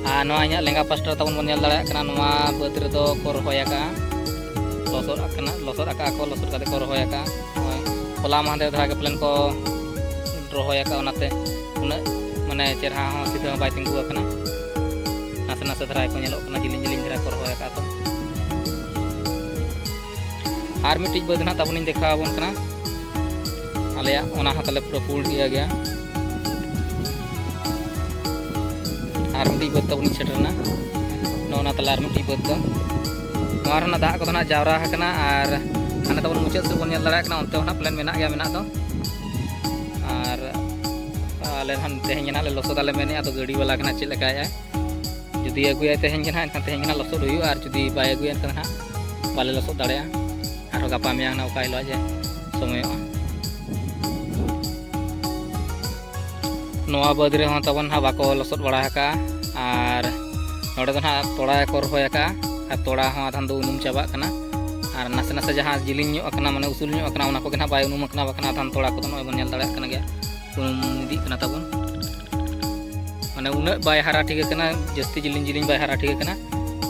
ᱟᱨ ᱱᱚᱣᱟ ᱤᱧᱟᱹᱜ ᱞᱮᱸᱜᱟ ᱯᱟᱥᱴᱟ ᱨᱮ ᱛᱟᱵᱚᱱ ᱵᱚᱱ ᱧᱮᱞ ᱫᱟᱲᱮᱭᱟᱜ ᱠᱟᱱᱟ, ᱱᱚᱣᱟ ᱵᱟᱹᱫᱽ ᱨᱮᱫᱚ ᱠᱚ ᱨᱚᱦᱚᱭ ᱟᱠᱟᱫᱼᱟ᱾ ᱞᱚᱥᱚᱫ ᱟᱠᱟᱱᱟ, ᱞᱚᱥᱚᱫ ᱟᱠᱟᱫᱼᱟ ᱠᱚ, ᱞᱚᱥᱚᱫ ᱠᱟᱛᱮ ᱠᱚ ᱨᱚᱦᱚᱭ ᱟᱠᱟᱫᱼᱟ᱾ ᱱᱚᱜᱼᱚᱭ ᱦᱚᱞᱟ ᱢᱟᱦᱫᱮᱨ ᱫᱷᱟᱨᱟ ᱜᱮ ᱯᱟᱞᱮᱱ ᱠᱚ ᱨᱚᱦᱚᱭ ᱟᱠᱟᱫᱼᱟ, ᱚᱱᱟᱛᱮ ᱩᱱᱟᱹᱜ ᱢᱟᱱᱮ ᱪᱮᱨᱦᱟ ᱦᱚᱸ ᱥᱤᱫᱷᱟᱹ ᱦᱚᱸ ᱵᱟᱭ ᱛᱤᱸᱜᱩ ᱟᱠᱟᱱᱟ, ᱱᱟᱥᱮ ᱱᱟᱥᱮ ᱫᱷᱟᱨᱟ ᱜᱮᱠᱚ ᱧᱮᱞᱚᱜ ᱠᱟᱱᱟ, ᱡᱤᱞᱤᱧ ᱡᱤᱞᱤᱧ ᱫᱷᱟᱨᱟ ᱠᱚ ᱨᱚᱦᱚᱭ ᱟᱠᱟᱫᱼᱟ ᱠᱚ᱾ ᱟᱨ ᱢᱤᱫᱴᱤᱡ ᱵᱟᱹᱫᱽ ᱱᱟᱦᱟᱜ ᱛᱟᱵᱚᱱᱤᱧ ᱫᱮᱠᱷᱟᱣ ᱟᱵᱚᱱ ᱠᱟᱱᱟ, ᱟᱞᱮᱭᱟᱜ ᱚᱱᱟ ᱦᱚᱸ ᱛᱟᱞᱮ ᱯᱩᱨᱟᱹ ᱯᱩᱲ ᱤᱭᱟᱹ ᱜᱮᱭᱟ᱾ ᱟᱨ ᱢᱤᱫᱴᱤᱡ ᱵᱟᱹᱫᱽ ᱛᱟᱵᱚᱱᱤᱧ ᱥᱮᱴᱮᱨ ᱮᱱᱟ, ᱱᱚᱜᱼᱚ ᱱᱟ ᱛᱟᱞᱮ ᱟᱨ ᱢᱤᱫᱴᱤᱡ ᱵᱟᱹᱫᱽ ᱫᱚ᱾ ᱱᱚᱣᱟ ᱨᱮᱱᱟᱜ ᱫᱟᱜ ᱠᱚᱫᱚ ᱱᱟᱦᱟᱜ ᱡᱟᱣᱨᱟ ᱟᱠᱟᱱᱟ, ᱟᱨ ᱦᱟᱱᱮ ᱛᱟᱵᱚᱱ ᱢᱩᱪᱟᱹᱫ ᱥᱮᱫ ᱵᱚᱱ ᱧᱮᱞ ᱫᱟᱲᱮᱭᱟᱜ ᱠᱟᱱᱟ, ᱚᱱᱛᱮ ᱦᱚᱸ ᱱᱟᱦᱟᱜ ᱯᱟᱞᱮᱱ ᱢᱮᱱᱟᱜ ᱜᱮᱭᱟ ᱢᱮᱱᱟᱜ ᱫᱚ᱾ ᱟᱨ ᱟᱞᱮ ᱱᱟᱦᱟᱜ ᱛᱮᱦᱮᱧ ᱜᱮ ᱱᱟᱦᱟᱜ ᱞᱮ ᱞᱚᱥᱚᱫ ᱟᱞᱮ ᱢᱮᱱᱮᱫᱼᱟ, ᱟᱫᱚ ᱜᱟᱹᱰᱤ ᱵᱟᱞᱟ ᱜᱮ ᱱᱟᱦᱟᱜ ᱪᱮᱫ ᱞᱮᱠᱟᱭᱮᱫᱼᱟᱭ᱾ ᱡᱩᱫᱤ ᱟᱹᱜᱩᱭᱟᱭ ᱛᱮᱦᱮᱧ ᱜᱮ ᱱᱟᱦᱟᱜ, ᱮᱱᱠᱷᱟᱱ ᱛᱮᱦᱮᱧ ᱜᱮ ᱱᱟᱦᱟᱜ ᱞᱚᱥᱚᱫ ᱦᱩᱭᱩᱜᱼᱟ, ᱟᱨ ᱡᱩᱫᱤ ᱵᱟᱭ ᱟᱹᱜᱩᱭᱟ, ᱮᱱᱠᱷᱟᱱ ᱱᱟᱦᱟᱜ ᱵᱟᱞᱮ ᱞᱚᱥᱚᱫ ᱫᱟᱲᱮᱭᱟᱜᱼᱟ᱾ ᱟᱨᱦᱚᱸ ᱜᱟᱯᱟ ᱢᱮᱭᱟᱝ ᱱᱟᱦᱟᱜ ᱚᱠᱟ ᱦᱤᱞᱳᱜ ᱡᱮ ᱥᱚᱢᱚᱭᱚᱜᱼᱟ᱾ ᱱᱚᱣᱟ ᱵᱟᱹᱫᱽ ᱨᱮᱦᱚᱸ ᱛᱟᱵᱚᱱ ᱱᱟᱦᱟᱜ ᱵᱟᱠᱚ ᱞᱚᱥᱚᱫ ᱵᱟᱲᱟ ᱟᱠᱟᱜᱼᱟ, ᱟᱨ ᱱᱚᱰᱮ ᱫᱚ ᱱᱟᱦᱟᱜ ᱛᱚᱲᱟ ᱠᱚ ᱨᱚᱦᱚᱭ ᱟᱠᱟᱜᱼᱟ, ᱟᱨ ᱛᱚᱲᱟ ᱦᱚᱸ ᱟᱫᱷᱟᱱ ᱫᱚ ᱩᱱᱩᱢ ᱪᱟᱵᱟᱜ ᱠᱟᱱᱟ, ᱟᱨ ᱱᱟᱥᱮ ᱱᱟᱥᱮ ᱡᱟᱦᱟᱸ ᱡᱤᱞᱤᱧ ᱧᱚᱜ ᱟᱠᱟᱱᱟ, ᱢᱟᱱᱮ ᱩᱥᱩᱞ ᱧᱚᱜ ᱟᱠᱟᱱᱟ, ᱚᱱᱟ ᱠᱚᱜᱮ ᱱᱟᱦᱟᱜ ᱵᱟᱭ ᱩᱱᱩᱢ ᱟᱠᱟᱱᱟ, ᱵᱟᱠᱷᱟᱱ ᱟᱫᱷᱟᱱ ᱛᱚᱲᱟ ᱠᱚᱫᱚ ᱱᱚᱜᱼᱚᱭ ᱵᱚᱱ ᱧᱮᱞ ᱫᱟᱲᱮᱭᱟᱜ ᱠᱟᱱ ᱜᱮᱭᱟ, ᱩᱱᱩᱢ ᱤᱫᱤᱜ ᱠᱟᱱᱟ ᱛᱟᱵᱚᱱ᱾ ᱢᱟᱱᱮ ᱩᱱᱟᱹᱜ ᱵᱟᱭ ᱦᱟᱨᱟ ᱴᱷᱤᱠ ᱟᱠᱟᱱᱟ, ᱡᱟᱹᱥᱛᱤ ᱡᱤᱞᱤᱧ ᱡᱤᱞᱤᱧ ᱵᱟᱭ ᱦᱟᱨᱟ ᱴᱷᱤᱠ ᱟᱠᱟᱱᱟ,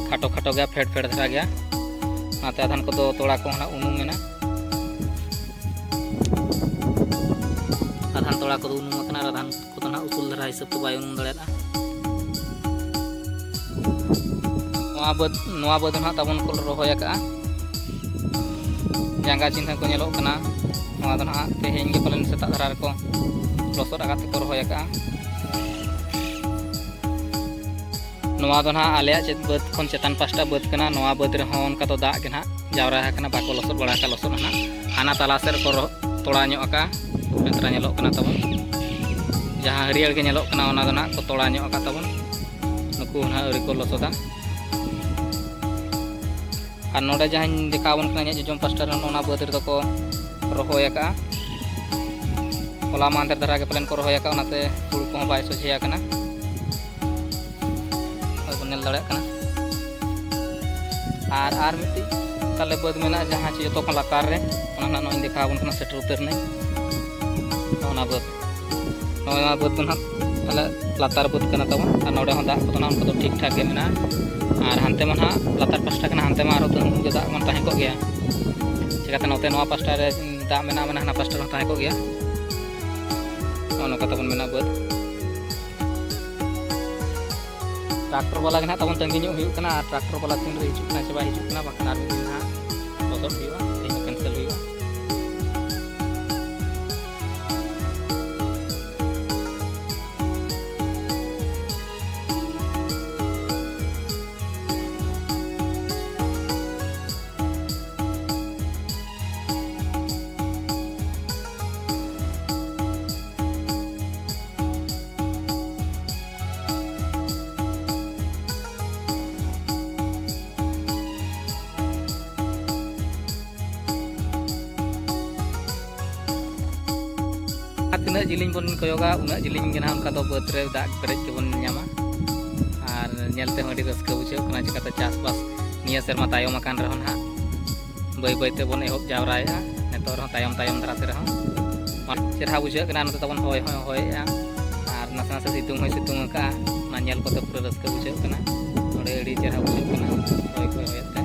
ᱠᱷᱟᱴᱚ ᱠᱷᱟᱴᱚ ᱜᱮᱭᱟ, ᱯᱷᱮᱰ ᱯᱷᱮᱰ ᱫᱷᱟᱨᱟ ᱜᱮᱭᱟ, ᱚᱱᱟᱛᱮ ᱟᱫᱷᱟᱱ ᱠᱚᱫᱚ ᱛᱚᱲᱟ ᱠᱚ ᱱᱟᱦᱟᱜ ᱩᱱᱩᱢ ᱮᱱᱟ᱾ ᱟᱫᱷᱟᱱ ᱛᱚᱲᱟ ᱠᱚᱫᱚ ᱩᱱᱩᱢ ᱟᱠᱟᱱᱟ, ᱟᱨ ᱟᱫᱷᱟᱱ ᱠᱚᱫᱚ ᱱᱟᱦᱟᱜ ᱩᱥᱩᱞ ᱫᱷᱟᱨᱟ ᱦᱤᱥᱟᱹᱵ ᱛᱮ ᱵᱟᱭ ᱩᱱᱩᱢ ᱫᱟᱲᱮᱭᱟᱜᱼᱟ᱾ ᱱᱚᱣᱟ ᱵᱟᱹᱫᱽ, ᱱᱚᱣᱟ ᱵᱟᱹᱫᱽ ᱱᱟᱦᱟᱜ ᱛᱟᱵᱚᱱ ᱠᱚ ᱨᱚᱦᱚᱭ ᱟᱠᱟᱜᱼᱟ᱾ ᱡᱟᱸᱜᱟ ᱪᱤᱱᱦᱟᱹ ᱠᱚ ᱧᱮᱞᱚᱜ ᱠᱟᱱᱟ᱾ ᱱᱚᱣᱟ ᱫᱚ ᱱᱟᱦᱟᱜ ᱛᱮᱦᱮᱧ ᱜᱮ ᱯᱟᱞᱮᱱ ᱥᱮᱛᱟᱜ ᱫᱷᱟᱨᱟ ᱨᱮᱠᱚ ᱞᱚᱥᱚᱫ ᱟᱠᱟᱫ ᱛᱮᱠᱚ ᱨᱚᱦᱚᱭ ᱟᱠᱟᱜᱼᱟ᱾ ᱱᱚᱣᱟ ᱫᱚ ᱱᱟᱦᱟᱜ ᱟᱞᱮᱭᱟᱜ ᱪᱮᱫ ᱵᱟᱹᱫᱽ ᱠᱷᱚᱱ ᱪᱮᱛᱟᱱ ᱯᱟᱥᱴᱟ ᱵᱟᱹᱫᱽ ᱠᱟᱱᱟ᱾ ᱱᱚᱣᱟ ᱵᱟᱹᱫᱽ ᱨᱮᱦᱚᱸ ᱚᱱᱠᱟ ᱫᱚ ᱫᱟᱜ ᱜᱮ ᱱᱟᱦᱟᱜ ᱡᱟᱣᱨᱟ ᱟᱠᱟᱱᱟ, ᱵᱟᱠᱚ ᱞᱚᱥᱚᱫ ᱵᱟᱲᱟ ᱟᱠᱟᱫ ᱞᱚᱥᱚᱫ ᱱᱟᱦᱟᱜ᱾ ᱦᱟᱱᱟ ᱛᱟᱞᱟ ᱥᱮᱫ ᱨᱮᱠᱚ ᱨᱚ-, ᱛᱚᱲᱟ ᱧᱚᱜ ᱟᱠᱟᱫᱼᱟ, ᱱᱮᱛᱟᱨ ᱧᱮᱞᱚᱜ ᱠᱟᱱᱟ ᱛᱟᱵᱚᱱ᱾ ᱡᱟᱦᱟᱸ ᱦᱟᱹᱨᱭᱟᱹᱲ ᱜᱮ ᱧᱮᱞᱚᱜ ᱠᱟᱱᱟ, ᱚᱱᱟ ᱫᱚ ᱱᱟᱦᱟᱜ ᱠᱚ ᱛᱚᱲᱟ ᱧᱚᱜ ᱟᱠᱟᱫ ᱛᱟᱵᱚᱱ᱾ ᱱᱩᱠᱩ ᱱᱟᱦᱟᱜ ᱟᱹᱣᱨᱤ ᱠᱚ ᱞᱚᱥᱚᱫᱟ᱾ ᱟᱨ ᱱᱚᱰᱮ ᱡᱟᱦᱟᱸᱧ ᱫᱮᱠᱷᱟᱣ ᱟᱵᱚᱱ ᱠᱟᱱᱟ, ᱤᱧᱟᱹᱜ ᱡᱚᱡᱚᱢ ᱯᱟᱥᱴᱟ ᱨᱮ ᱚᱱᱟ ᱵᱟᱹᱫᱽ ᱨᱮᱫᱚ ᱠᱚ ᱨᱚᱦᱚᱭ ᱟᱠᱟᱜᱼᱟ᱾ ᱦᱚᱞᱟ ᱢᱟᱦᱫᱮᱨ ᱫᱷᱟᱨᱟ ᱜᱮ ᱯᱟᱞᱮᱱ ᱠᱚ ᱨᱚᱦᱚᱭ ᱟᱠᱟᱜᱼᱟ, ᱚᱱᱟᱛᱮ ᱦᱩᱲᱩ ᱠᱚᱦᱚᱸ ᱵᱟᱭ ᱥᱚᱡᱷᱮ ᱟᱠᱟᱱᱟ᱾ ᱱᱚᱜᱼᱚᱭ ᱵᱚᱱ ᱧᱮᱞ ᱫᱟᱲᱮᱭᱟᱜ ᱠᱟᱱᱟ᱾ ᱟᱨ, ᱟᱨ ᱢᱤᱫᱴᱤᱡ ᱛᱟᱞᱮ ᱵᱟᱹᱫᱽ ᱢᱮᱱᱟᱜᱼᱟ, ᱡᱟᱦᱟᱸ ᱪᱮ ᱡᱚᱛᱚ ᱠᱷᱚᱱ ᱞᱟᱛᱟᱨ ᱨᱮ, ᱚᱱᱟ ᱱᱟᱦᱟᱜ ᱱᱚᱜᱼᱚᱭ ᱤᱧ ᱫᱮᱠᱷᱟᱣ ᱟᱵᱚᱱ ᱠᱟᱱᱟ, ᱥᱮᱴᱮᱨ ᱩᱛᱟᱹᱨ ᱱᱟᱹᱧ᱾ ᱱᱚᱜᱼᱚ ᱱᱟ ᱵᱟᱹᱫᱽ, ᱱᱚᱜᱼᱚ ᱱᱟ ᱵᱟᱹᱫᱽ ᱫᱚ ᱱᱟᱦᱟᱜ ᱛᱟᱞᱮ ᱞᱟᱛᱟᱨ ᱵᱟᱹᱫᱽ ᱠᱟᱱᱟ ᱛᱟᱵᱚᱱ, ᱟᱨ ᱱᱚᱰᱮ ᱦᱚᱸ ᱫᱟᱜ ᱠᱚᱫᱚ ᱱᱟᱦᱟᱜ ᱚᱱᱠᱟ ᱫᱚ ᱴᱷᱤᱠ ᱴᱷᱟᱠ ᱜᱮ ᱢᱮᱱᱟᱜᱼᱟ᱾ ᱟᱨ ᱦᱟᱱᱛᱮ ᱢᱟ ᱱᱟᱦᱟᱜ ᱞᱟᱛᱟᱨ ᱯᱟᱥᱴᱟ ᱠᱟᱱᱟ, ᱦᱟᱱᱛᱮ ᱢᱟ ᱟᱨᱦᱚᱸ ᱛᱟᱹᱦᱩ ᱜᱮ ᱫᱟᱜ ᱢᱟ ᱛᱟᱦᱮᱸ ᱠᱚᱜ ᱜᱮᱭᱟ᱾ ᱪᱤᱠᱟᱹᱛᱮ ᱱᱚᱛᱮ ᱱᱚᱣᱟ ᱯᱟᱥᱴᱟ ᱨᱮ ᱫᱟᱜ ᱢᱮᱱᱟᱜᱼᱟ, ᱢᱟᱱᱮ ᱦᱟᱱᱟ ᱯᱟᱥᱴᱟ ᱨᱮᱦᱚᱸ ᱛᱟᱦᱮᱸ ᱠᱚᱜ ᱜᱮᱭᱟ᱾ ᱱᱚᱜᱼᱚ ᱱᱚᱝᱠᱟ ᱛᱟᱵᱚᱱ ᱢᱮᱱᱟᱜᱼᱟ ᱵᱟᱹᱫᱽ᱾ ᱴᱨᱟᱠᱴᱚᱨ ᱵᱟᱞᱟ ᱜᱮ ᱱᱟᱦᱟᱜ ᱛᱟᱵᱚᱱ ᱛᱟᱺᱜᱤ ᱧᱚᱜ ᱦᱩᱭᱩᱜ ᱠᱟᱱᱟ, ᱟᱨ ᱴᱨᱟᱠᱴᱚᱨ ᱵᱟᱞᱟ ᱛᱤᱱ ᱨᱮ ᱦᱤᱡᱩᱜ ᱠᱟᱱᱟ ᱥᱮ ᱵᱟᱭ ᱦᱤᱡᱩᱜ ᱠᱟᱱᱟ, ᱵᱟᱠᱷᱟᱱ ᱟᱨ ᱢᱤᱫ ᱫᱤᱱ ᱱᱟᱦᱟᱜ ᱞᱚᱥᱚᱫ ᱦᱩᱭᱩᱜᱼᱟ, ᱛᱮᱦᱮᱧ ᱫᱚ ᱠᱮᱱᱥᱮᱞ ᱦᱩᱭᱩᱜᱼᱟ᱾ ᱟᱨ ᱛᱤᱱᱟᱹᱜ ᱡᱤᱞᱤᱧ ᱵᱚᱱ ᱠᱚᱭᱚᱜᱟ, ᱩᱱᱟᱹᱜ ᱡᱤᱞᱤᱧ ᱜᱮ ᱱᱟᱦᱟᱜ ᱚᱱᱠᱟ ᱫᱚ ᱵᱟᱹᱫᱽ ᱨᱮ ᱫᱟᱜ ᱯᱮᱨᱮᱡ ᱜᱮᱵᱚᱱ ᱧᱟᱢᱟ᱾ ᱟᱨ ᱧᱮᱞ ᱛᱮᱦᱚᱸ ᱟᱹᱰᱤ ᱨᱟᱹᱥᱠᱟᱹ ᱵᱩᱡᱷᱟᱹᱜ ᱠᱟᱱᱟ, ᱪᱤᱠᱟᱹᱛᱮ ᱪᱟᱥᱵᱟᱥ ᱱᱤᱭᱟᱹ ᱥᱮᱨᱢᱟ ᱛᱟᱭᱚᱢ ᱟᱠᱟᱱ ᱨᱮᱦᱚᱸ ᱱᱟᱦᱟᱜ ᱵᱟᱹᱭ ᱵᱟᱹᱭ ᱛᱮᱵᱚᱱ ᱮᱦᱚᱵ ᱡᱟᱣᱨᱟᱭᱮᱫᱼᱟ᱾ ᱱᱤᱛᱚᱜ ᱨᱮᱦᱚᱸ ᱛᱟᱭᱚᱢ ᱛᱟᱭᱚᱢ ᱫᱷᱟᱨᱟ ᱛᱮ ᱨᱮᱦᱚᱸ ᱪᱮᱨᱦᱟ ᱵᱩᱡᱷᱟᱹᱜ ᱠᱟᱱᱟ᱾ ᱱᱚᱛᱮ ᱛᱟᱵᱚᱱ ᱦᱚᱭ ᱦᱚᱸᱭ ᱦᱚᱭᱮᱜᱼᱟ, ᱟᱨ ᱱᱟᱥᱮ ᱱᱟᱥᱮ ᱥᱤᱛᱩᱝ ᱦᱚᱸᱭ ᱥᱤᱛᱩᱝ ᱟᱠᱟᱫᱼᱟ᱾ ᱚᱱᱟ ᱧᱮᱞ ᱠᱚᱛᱮ ᱯᱩᱨᱟᱹ ᱨᱟᱹᱥᱠᱟᱹ ᱵᱩᱡᱷᱟᱹᱜ ᱠᱟᱱᱟ, ᱱᱚᱰᱮ ᱟᱹᱰᱤ ᱪᱮᱨᱦᱟ ᱵᱩᱡᱷᱟᱹᱜ ᱠᱟᱱᱟ ᱦᱚᱭ ᱠᱚᱭ ᱦᱚᱭᱮᱫ ᱛᱮ᱾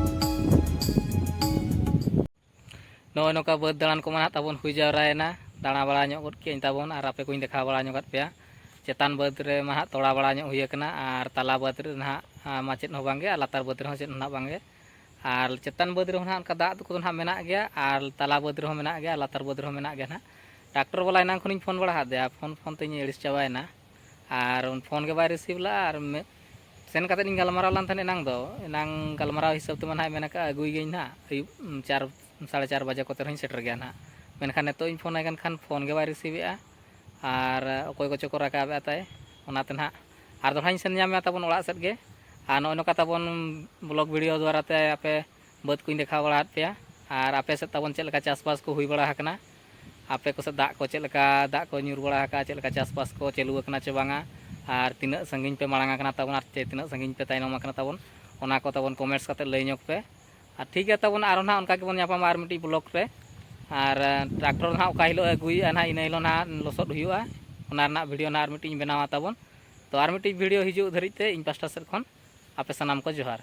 ᱱᱚᱜᱼᱚᱭ ᱱᱚᱝᱠᱟ ᱵᱟᱹᱫᱽ ᱫᱟᱬᱟᱱ ᱠᱚᱢᱟ ᱱᱟᱦᱟᱜ ᱛᱟᱵᱚᱱ ᱦᱩᱭ ᱡᱟᱣᱨᱟᱭᱮᱱᱟ, ᱫᱟᱬᱟ ᱵᱟᱲᱟ ᱧᱚᱜ ᱜᱚᱫ ᱠᱮᱜᱼᱟᱹᱧ ᱛᱟᱵᱚᱱ, ᱟᱨ ᱟᱯᱮ ᱠᱚᱧ ᱫᱮᱠᱷᱟᱣ ᱵᱟᱲᱟ ᱧᱚᱜ ᱟᱫ ᱯᱮᱭᱟ᱾ ᱪᱮᱛᱟᱱ ᱵᱟᱹᱫᱽ ᱨᱮ ᱱᱟᱦᱟᱜ ᱛᱚᱲᱟ ᱵᱟᱲᱟ ᱧᱚᱜ ᱦᱩᱭ ᱟᱠᱟᱱᱟ, ᱟᱨ ᱛᱟᱞᱟ ᱵᱟᱹᱫᱽ ᱨᱮ ᱱᱟᱦᱟᱜ, ᱟ, ᱢᱟ ᱪᱮᱫ ᱦᱚᱸ ᱵᱟᱝᱜᱮ, ᱟᱨ ᱞᱟᱛᱟᱨ ᱵᱟᱹᱫᱽ ᱨᱮᱦᱚᱸ ᱪᱮᱫ ᱦᱚᱸ ᱱᱟᱦᱟᱜ ᱵᱟᱝᱜᱮ᱾ ᱟᱨ ᱪᱮᱛᱟᱱ ᱵᱟᱹᱫᱽ ᱨᱮᱦᱚᱸ ᱱᱟᱦᱟᱜ ᱚᱱᱠᱟ ᱫᱟᱜ ᱠᱚᱫᱚ ᱱᱟᱦᱟᱜ ᱢᱮᱱᱟᱜ ᱜᱮᱭᱟ, ᱟᱨ ᱛᱟᱞᱟ ᱵᱟᱹᱫᱽ ᱨᱮᱦᱚᱸ ᱢᱮᱱᱟᱜ ᱜᱮᱭᱟ, ᱟᱨ ᱞᱟᱛᱟᱨ ᱵᱟᱹᱫᱽ ᱨᱮᱦᱚᱸ ᱢᱮᱱᱟᱜ ᱜᱮᱭᱟ ᱱᱟᱦᱟᱜ᱾ ᱴᱨᱟᱠᱴᱚᱨ ᱵᱟᱞᱟ ᱮᱱᱟᱝ ᱠᱷᱚᱱᱤᱧ ᱯᱷᱳᱱ ᱵᱟᱲᱟ ᱟᱫᱮᱭᱟ, ᱯᱷᱳᱱ ᱯᱷᱳᱱ ᱛᱮᱧ ᱟᱹᱲᱤᱥ ᱪᱟᱵᱟᱭᱮᱱᱟ, ᱟᱨ ᱯᱷᱳᱱ ᱜᱮ ᱵᱟᱭ ᱨᱤᱥᱤᱵᱷ ᱞᱮᱫᱼᱟ᱾ ᱟᱨ ᱢᱮ-, ᱥᱮᱱ ᱠᱟᱛᱮᱫ ᱤᱧ ᱜᱟᱞᱢᱟᱨᱟᱣ ᱞᱮᱱ ᱛᱟᱦᱮᱸᱫ ᱮᱱᱟᱝ ᱫᱚ, ᱮᱱᱟᱝ ᱜᱟᱞᱢᱟᱨᱟᱣ ᱦᱤᱥᱟᱹᱵ ᱛᱮᱢᱟ ᱱᱟᱦᱟᱜ ᱢᱮᱱ ᱟᱠᱟᱫᱼᱟ ᱟᱹᱜᱩᱭ ᱜᱤᱭᱟᱹᱧ ᱱᱟᱦᱟᱜ ᱟᱹᱭᱩᱵ, ᱩᱢ, ᱪᱟᱨ, ᱥᱟᱲᱮ ᱪᱟᱨ ᱵᱟᱡᱮ ᱠᱚᱛᱮ ᱨᱮᱦᱚᱸᱧ ᱥᱮᱴᱮᱨ ᱜᱮᱭᱟ ᱱᱟᱦᱟᱜ᱾ ᱢᱮᱱᱠᱷᱟᱱ ᱱᱤᱛᱚᱜ ᱤᱧ ᱯᱷᱳᱱ ᱟᱭ ᱠᱟᱱ ᱠᱷᱟᱱ ᱯᱷᱳᱱ ᱜᱮ ᱵᱟᱭ ᱨᱤᱥᱤᱵᱷ ᱮᱫᱼᱟ, ᱟᱨ ᱚᱠᱚᱭ ᱠᱚᱪᱚ ᱠᱚ ᱨᱟᱠᱟᱵ ᱮᱫᱼᱟ ᱛᱟᱭ, ᱚᱱᱟᱛᱮ ᱱᱟᱦᱟᱜ ᱟᱨ ᱫᱚᱦᱲᱟᱧ ᱥᱮᱱ ᱧᱟᱢᱮᱭᱟ ᱛᱟᱵᱚᱱ ᱚᱲᱟᱜ ᱥᱮᱫ ᱜᱮ᱾ ᱟᱨ ᱱᱚᱜᱼᱚᱭ ᱱᱚᱝᱠᱟ ᱛᱟᱵᱚᱱ ᱵᱞᱚᱜ ᱵᱷᱤᱰᱤᱭᱳ ᱫᱣᱟᱨᱟ ᱛᱮ ᱟᱯᱮ ᱵᱟᱹᱫᱽ ᱠᱚᱧ ᱫᱮᱠᱷᱟᱣ ᱵᱟᱲᱟ ᱟᱫ ᱯᱮᱭᱟ, ᱟᱨ ᱟᱯᱮ ᱥᱮᱫ ᱛᱟᱵᱚᱱ ᱪᱮᱫ ᱞᱮᱠᱟ ᱪᱟᱥᱵᱟᱥ ᱠᱚ ᱦᱩᱭ ᱵᱟᱲᱟ ᱟᱠᱟᱱᱟ, ᱟᱯᱮ ᱠᱚ ᱥᱮᱫ ᱫᱟᱜ ᱠᱚ ᱪᱮᱫ ᱞᱮᱠᱟ ᱫᱟᱜ ᱠᱚ ᱧᱩᱨ ᱵᱟᱲᱟ ᱟᱠᱟᱫᱼᱟ, ᱪᱮᱫ ᱞᱮᱠᱟ ᱪᱟᱥᱵᱟᱥ ᱠᱚ ᱪᱟᱹᱞᱩ ᱟᱠᱟᱱᱟ ᱪᱮ ᱵᱟᱝᱟ, ᱟᱨ ᱛᱤᱱᱟᱹᱜ ᱥᱟᱺᱜᱤᱧ ᱯᱮ ᱢᱟᱲᱟᱝ ᱟᱠᱟᱱᱟ ᱛᱟᱵᱚᱱ, ᱟᱨ ᱪᱮ ᱛᱤᱱᱟᱹᱜ ᱥᱟᱺᱜᱤᱧ ᱯᱮ ᱛᱟᱭᱱᱚᱢ ᱟᱠᱟᱱᱟ ᱛᱟᱵᱚᱱ, ᱚᱱᱟ ᱠᱚ ᱛᱟᱵᱚᱱ ᱠᱚᱢᱮᱱᱴᱥ ᱠᱟᱛᱮ ᱞᱟᱹᱭ ᱧᱚᱜ ᱯᱮ᱾ ᱟᱨ ᱴᱷᱤᱠ ᱜᱮᱭᱟ ᱛᱟᱵᱚᱱ, ᱟᱨᱦᱚᱸ ᱱᱟᱦᱟᱜ ᱚᱱᱠᱟ ᱜᱮᱵᱚᱱ ᱧᱟᱯᱟᱢᱟ ᱟᱨ ᱢᱤᱫᱴᱤᱡ ᱵᱞᱚᱜᱽ ᱨᱮ᱾ ᱟᱨ, ᱮ, ᱴᱨᱟᱠᱴᱚᱨ ᱱᱟᱦᱟᱜ ᱚᱠᱟ ᱦᱤᱞᱳᱜ ᱮ ᱟᱹᱜᱩᱭᱮᱫᱼᱟ ᱱᱟᱦᱟᱜ, ᱤᱱᱟᱹ ᱦᱤᱞᱳᱜ ᱱᱟᱦᱟᱜ ᱞᱚᱥᱚᱫ ᱦᱩᱭᱩᱜᱼᱟ, ᱚᱱᱟ ᱨᱮᱱᱟᱜ ᱵᱷᱤᱰᱤᱭᱳ ᱱᱟᱦᱟᱜ ᱟᱨ ᱢᱤᱫᱴᱤᱡ ᱤᱧ ᱵᱮᱱᱟᱣᱟ ᱛᱟᱵᱚᱱ᱾ ᱛᱚ ᱟᱨ ᱢᱤᱫᱴᱤᱡ ᱵᱷᱤᱰᱤᱭᱳ ᱦᱤᱡᱩᱜ ᱫᱷᱟᱹᱨᱤᱡ ᱛᱮ ᱤᱧ ᱯᱟᱥᱴᱟ ᱥᱮᱫ ᱠᱷᱚᱱ ᱟᱯᱮ ᱥᱟᱱᱟᱢ ᱠᱚ ᱡᱚᱦᱟᱨ᱾